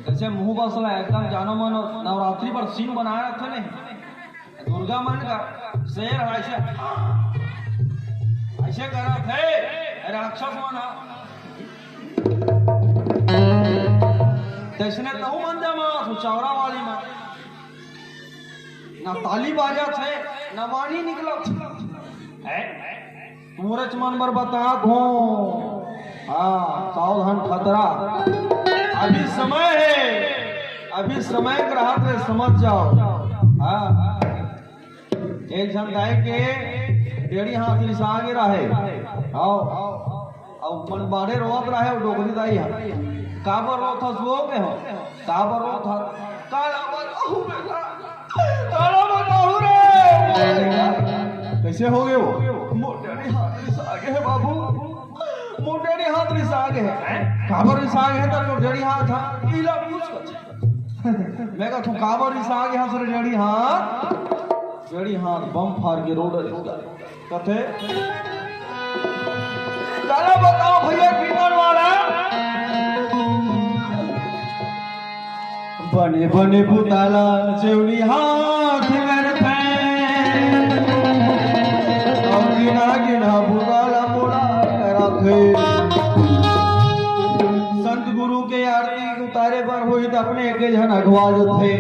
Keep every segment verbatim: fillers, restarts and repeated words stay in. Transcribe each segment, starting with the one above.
जैसे मुंह बसला एकदम जानो मानो नवरात्रि पर सीन बनाए रखथे नहीं। दुर्गा मन का शेर ह ऐसे, ऐसे करत हे राक्षस मन ह। तैसने तहू मन जमा तू चौरा वाली मन। ना ताली बाजत हे, ना वाणी निकलत हे। तुमरेच मन बर बतात हों। हाँ, सावधान खतरा। अभी समय हे, अभी समय के रहत हे, समझ जाओ। हाँ, एक झन दाई के डेढ़ी हाथ रिसा गे रहे। हाँ, अउ मन बाढ़े रोवत रहे, वो डोकरी दाई ह। काबर रोत हस वो के हो? काबर रोत हस? काला बताहूँ बेटा, काला बताहूँ रे। कैसे हो गए वो? मोर डेढ़ी हाथ रिसा गे हे बाबू, मोर डेढ़ी हाथ रिसा गे हे। काबर रिसा गे हे त मोर डेढ़ी हाथ ह? इला पूछ कछ। मैं कहा, "तू काबर रिसा गे हस रे डेढ़ी हाथ?" डेढ़ी हाथ बम फार के रो डरिस गा। कथे, "काला बताओ भैया, कीर्तन वाला, बने बने पुताला सेवनी हाथ में रखे, अउ गिना गिना पुताला मोला रखे।" संत गुरु के आरती उतारे बर होही त अपने एके झन अगवा जथे।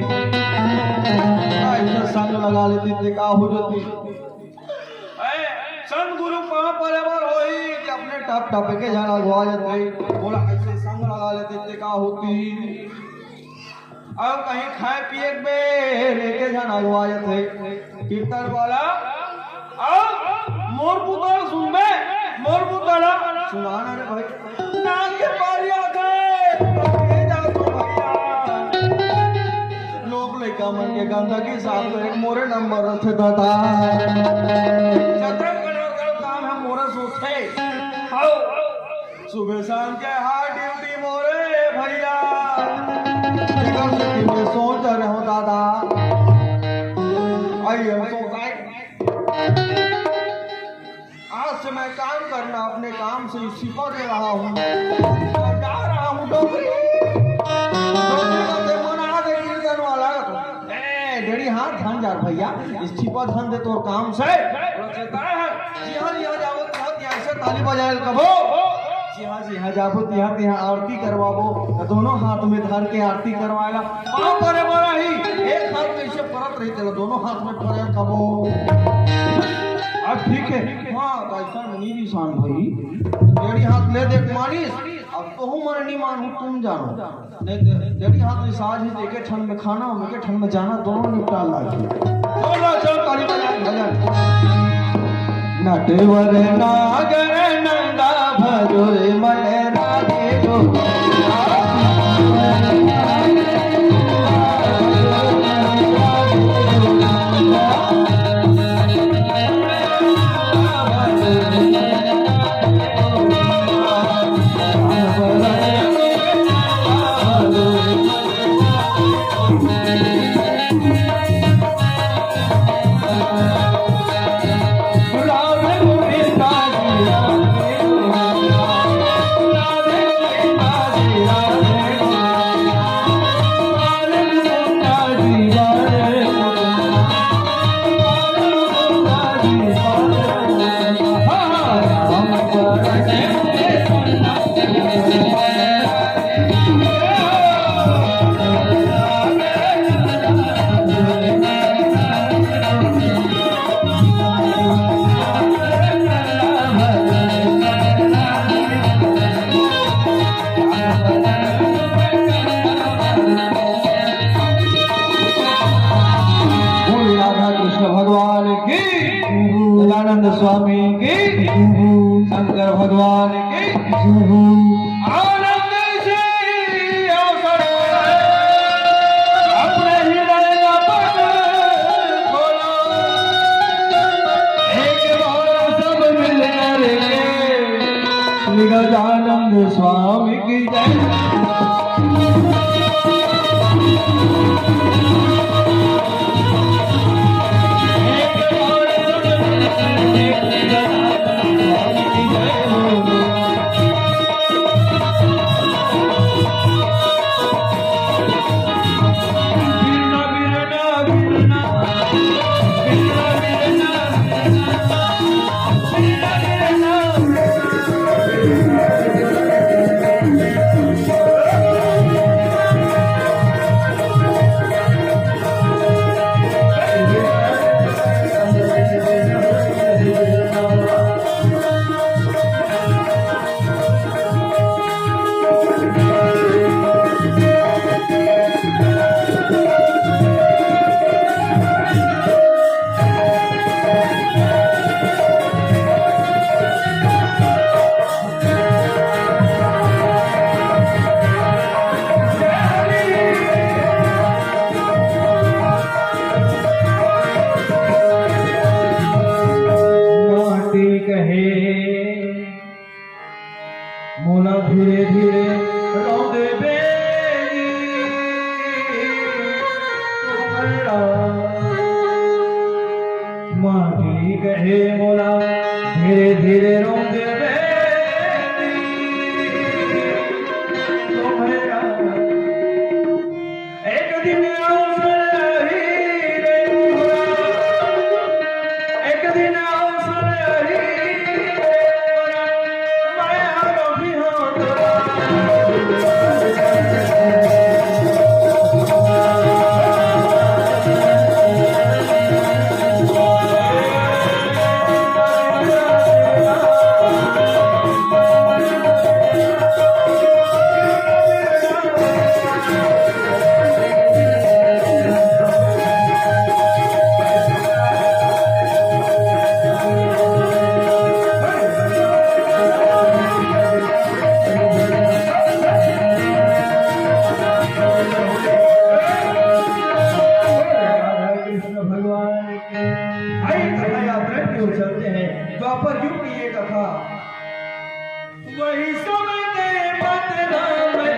ऐसे संग लगा लेती ते का हो जती? ऐ, संत गुरु पाँव परे बर होही त अपने टप टप एके झन अगवा जथे। बोला, ऐसे संग लगा लेती ते का होती? अउ कहीं खाए पिए के बेर एके झन अगवा जथे। कीर्तन वाला, अउ मोर पुतला सुनबे, मोर पुतला सुना ना रे भाई। नाक के पानी आथे, ये जा तो भैया। लोग लइका मन के गंदगी साफ करे के मोरे नंबर रथे दादा। जतन करो, करो काम हम मोरे सोचे। आओ। सुबह शाम के हार्ड ड्यूटी मोरे भैया। एकर सेती मैं सोच रहे हूँ दादा। आई एम सो, आज से मैं काम करना, अपने काम से इस्तीफा दे रहा हूँ और जा रहा हूँ डोकरी। डोकरी का से मना दे कीर्तन वाला। ए, डेढ़ी हाथ धन जा भैया, इस्तीफा धन दे तोर काम से। बोला, "चेता है, जिहाँ जिहाँ जावत रहत, यहाँ से ताली बजायल कबो।" जिहाँ जिहाँ जाबो, तिहाँ तिहाँ आरती करवाबो, त दोनों हाथ में धर के आरती करवाएला। पाँव परे बर ही, एक हाथ में ऐसे परत रही, तेला दोनों हाथ में परे कबो। अब ठीक है, हाँ, तो ऐसा नहीं निशान भाई, डेढ़ी हाथ ले देख मानिस, अब तोहू मन नहीं मानहू, तुम जानो। नहीं, दे-, डेढ़ी हाथ रिसा गे हे, एके ठन में खाना, एके ठन में जाना, दोनों निपटा लागी। चलो, चलो, ताली बजा, भजन। नटवर नागर नंदा भजो रे मन राधे गो। स्वामी की, शंकर भगवान की, आनंद से अवसर अपने हृदय का पट खोलो। एक बार सब मिलकर के श्री गजानंद स्वामी की जय। माटी कहे मोला धीरे धीरे रौंदे बेनी तुम्हरा। माटी कहे मोला धीरे धीरे रौंदे बेनी तुम्हरा। एक दिन अवसर रही रे मोरा, एक दिन अवसर रही रे मोरा, मैं आरोपी हूँ तोरा। कृष्ण भगवान की। आइए कथा यात्रा की ओर चलते हैं। द्वापर युग की ये कथा। वही समय के बदला में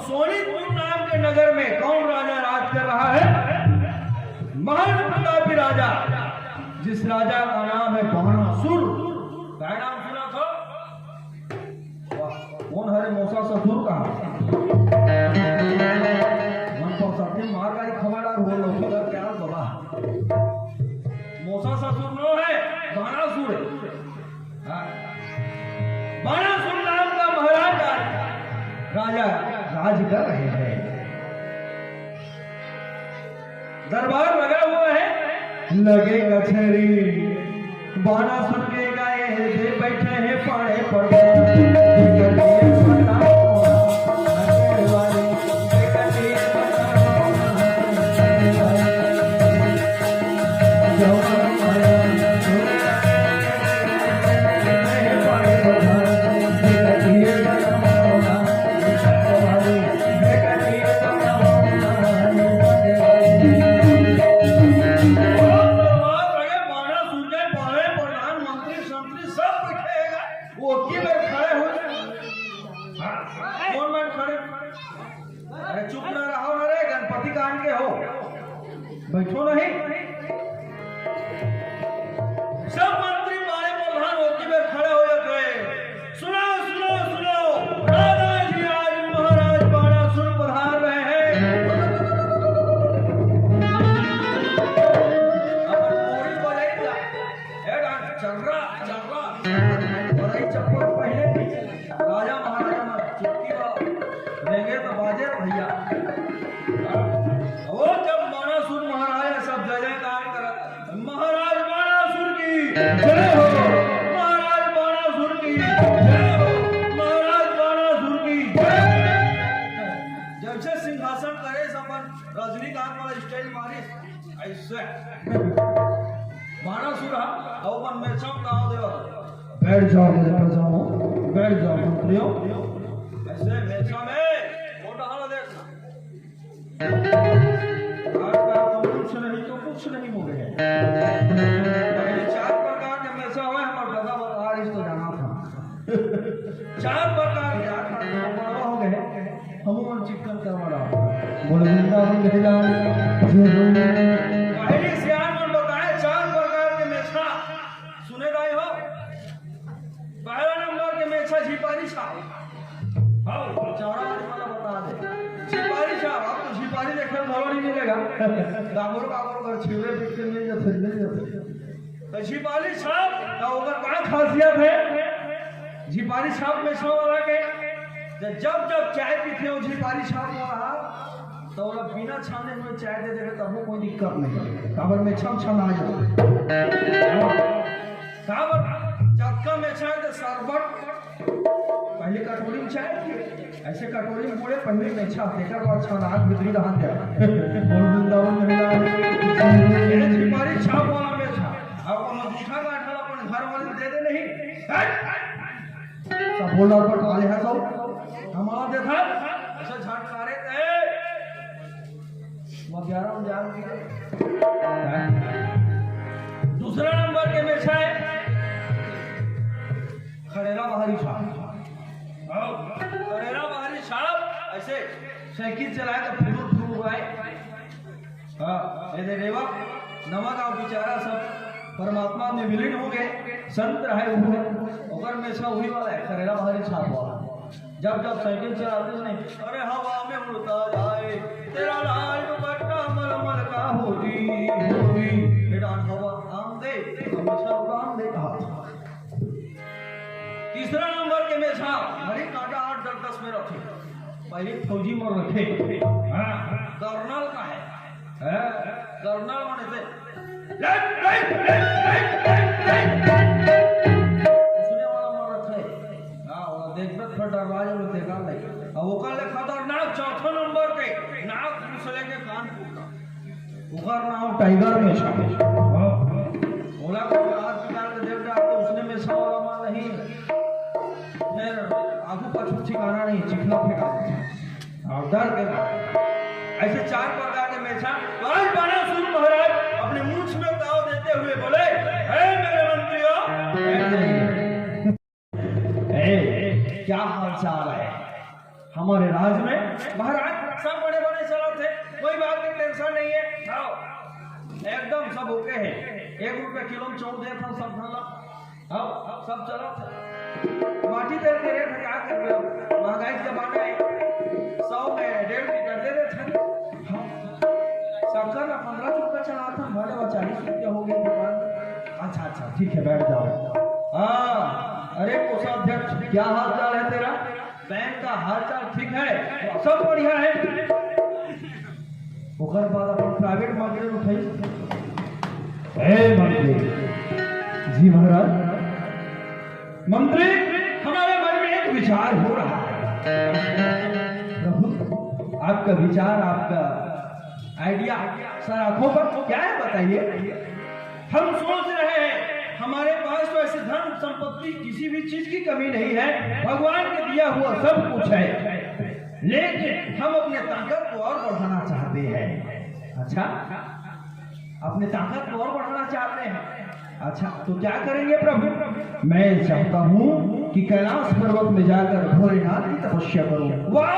सोनीतपुर नाम के नगर में कौन राजा राज कर रहा है? महान प्रतापी राजा, जिस राजा का नाम है बाणासुर। क्या नाम सुना था? वाह, कौन हरे मौसा ससुर का? मन पर सत्य मार गाड़ी खवाड़ा रोल लो, क्या बाबा? मौसा ससुर नो है, बाणासुर है। हाँ। बाणासुर नाम का महाराज राज, राजा राज कर रहे हैं। दरबार लगा हुआ है, लगे कचहरी। बाणासुर के गाए दे बैठे हैं पाड़े पर। वो की में खड़े हो। हाँ, कौन में खड़े? अरे चुप ना रहो ना रे, गणपति कान के हो, बैठो नहीं। सब मंत्री बड़े प्रधान होती में खड़े हो जाते हैं। सुनो, सुनो, सुनो, राजा जी आज महाराज बाणासुर पधार रहे हैं। अपन पूरी बजाई दिया। ए डांस चल रहा, चल रहा। बजाई चप्पल पहले राजा महाराजा मन चुटकी वाला रेंगे तो बाजे भैया। वो जब बाणासुर महाराज सब जय जयकार करत, महाराज बाणासुर की जय हो, महाराज बाणासुर की जय हो, महाराज बाणासुर की जय। जब से सिंहासन करे अपन रजनीकांत वाला स्टाइल मारी ऐसे। बाणासुर हा, अपन मेछा में ताव देवा। बैठ जाओ मेरे प्रजाओं, बैठ जाओ मंत्रियों। ऐसे मेछा में, फोटो हाल देखना। आज का तो कुछ नहीं तो कुछ नहीं हो गया। पहले चार प्रकार के मेछा हुए, हमारे दादा बता रही तो जाना था। चार प्रकार के, आज का तो बड़ा हो गए। हम मन चिकन करवा रहा। बोल वृंदावन के लाल। पहली सियान मन बताए चार प्रकार के मेछा। सुने दाई हो? पहला नंबर के मेछा झिपारी छाप। हाँ, चारा वाली वाला बता दे। झिपारी छाप, अब तो झिपारी देखने में भलो नहीं मिलेगा। गागुर गागुर कर छिवरे पीट के मिल जाते, मिल जाते। तो झिपारी छाप, तो ओकर का खासियत है? झिपारी छाप मेछा वाला के, जब, जब, जब चाय पीथे हो झिपारी छाप वाला, तो ओला बिना छाने हुए चाय दे देवे, तब वो कोई दिक्कत नहीं। काबर मेछा में छना आ जाता। काबर जतका मेछा है तो शरबत पहले कटोरी में चाय पिए, ऐसे कटोरी में बोले पहले मेछा, तेकर बाद छना, आग भीतरी रहन दे। बोल वृंदावन में मिला। ये झिपारी छाप वाला मेछा। अब हम जूठा गाठल अपन घर वाले दे दे नहीं। हट! सब बोला पर काले है सब। हमारा देखा, ऐसा झटकारे थे। वो ग्यारह में जान की। दूसरा नंबर के मेछा है खड़ेला बाहरी छाप। हाँ, खड़ेला बाहरी छाप ऐसे साइकिल चलाए तो फुरुर फुरुर आए। हाँ, ये दे रेवा, नवा गांव बेचारा सब परमात्मा में विलीन हो गए, संत रहे हुए, ओकर मेछा वही वाला है, खड़ेला बाहरी छाप वाला। जब जब साइकिल चलाते हो नहीं, अरे हवा में उड़ता जाए, तेरा लाल दुपट्टा मलमल का हो जी, हो जी। ये डांस हवा आम दे, हमेशा उड़ान दे कहा। तीसरा नंबर के मेछा, घड़ी कांटा आठ दस दस में रखे। पहले फौजी मन रखे। हाँ, कर्नल का है। हाँ, कर्नल मन से। Left, right, left, right, left, right. उसने वाला मन रखे। हाँ, वो देखबे फिर डरवा जाओ, देखा नहीं। अब ओकर ले खतरनाक चौथा नंबर के, नाक घुस लेके कान फूटता। ओकर नाम टाइगर मेछा। हाँ। ओला कोई आज निकाल के देख डाल तो उसने मेछा वाला माल नहीं। फिर आगू पाछू ठिकाना नहीं, चिखला फेंका देता। और डर के मारे। ऐसे चार प्रकार के मेछा। तो आज बाणासुर महाराज अपने मूछ में ताव देते हुए बोले, "हे मेरे मंत्रियों, ए, क्या हाल चाल है?" हमारे राज में महाराज सब बड़े बड़े चलत हे, कोई बात के टेंशन नहीं है। आओ, एकदम सब ओके है। एक रुपया किलो में चाउर देत हन सब धन ला। आओ, सब चलत हे। माटी तेल के रेट है, क्या कर रहे हो? महंगाई के जमाना है, सौ में डेढ़ लीटर दे देत हन। हाँ। शक्कर ना पन्द्रह रुपया चलात हन, भले वो चालीस रुपया हो गए दुकान में। अच्छा अच्छा, ठीक है, बैठ जाओ। हाँ, अरे कोषाध्यक्ष, क्या हाल चाल है तेरा? बैंक का हालचाल ठीक है? सब बढ़िया है। ओकर बाद अपन प्राइवेट मार्केट उठाई। ए मंत्री जी, महाराज, मंत्री, हमारे मन में एक विचार हो रहा है। प्रभु, आपका विचार, आपका आइडिया सर आंखों पर क्या है, बताइए। हम सोच रहे हैं, हमारे पास तो ऐसे धन संपत्ति, किसी भी चीज की कमी नहीं है, भगवान ने दिया हुआ सब कुछ है, लेकिन हम अपने ताकत को और बढ़ाना चाहते हैं। अच्छा, अपने ताकत को और बढ़ाना चाहते हैं। अच्छा, तो क्या करेंगे प्रभु? मैं चाहता हूँ कि कैलाश पर्वत में जाकर भोलेनाथ की तपस्या करूँ। वाह,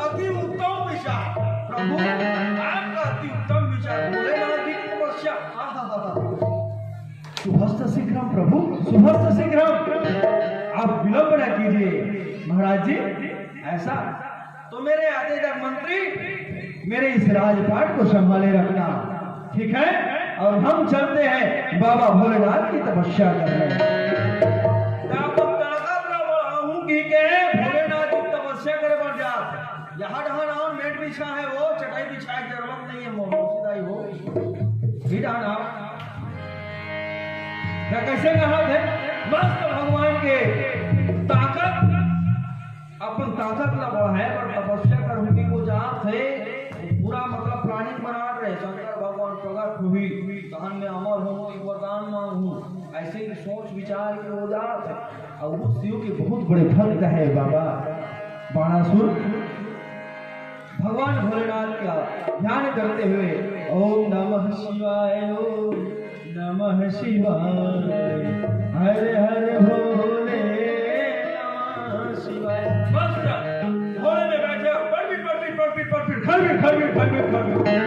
अति उत्तम विचार प्रभु, आपका अति उत्तम विचार। भोलेनाथ जी की तपस्या, आहा। शुभस्त शीघ्रम प्रभु, शुभस्त शीघ्रम। आप विलंब ना कीजिए महाराज जी। ऐसा तो मेरे आदेश, मंत्री, मेरे इस राजपाट को संभाले रखना, ठीक है? और हम चलते हैं बाबा भोलेनाथ की तपस्या करने। ताकत ताकत ला बढ़ाहूं कि के भोलेनाथ की तपस्या करे बर जात। यहाँ डहान और मेट बिछा है, वो चटाई बिछाए की जरूरत नहीं है, मोहन सीधा ही हो। ये डहान आओ। क्या कैसे कहा है? मस्त भगवान के ताकत, अपन ताकत ला बढ़ाए बर तपस्या करहूं कि वो जात हे, पूरा मतलब प्लानिंग बना रहे, शंकर भगवान प्रकट हुई, तहन मैं अमर हूँ, एक वरदान मांगू, ऐसे ही सोच विचार के वो जात हे। और वो शिव के बहुत बड़े भक्त है बाबा बाणासुर। भगवान भोलेनाथ का ध्यान करते हुए, ओम नमः शिवाय, ओम नमः शिवाय, हर हर भोले नमः शिवाय। बस, भोले में बैठे, परपिट, परपिट, परपिट, परपिट, खरपिट, खरपिट, खरपिट, खरपिट।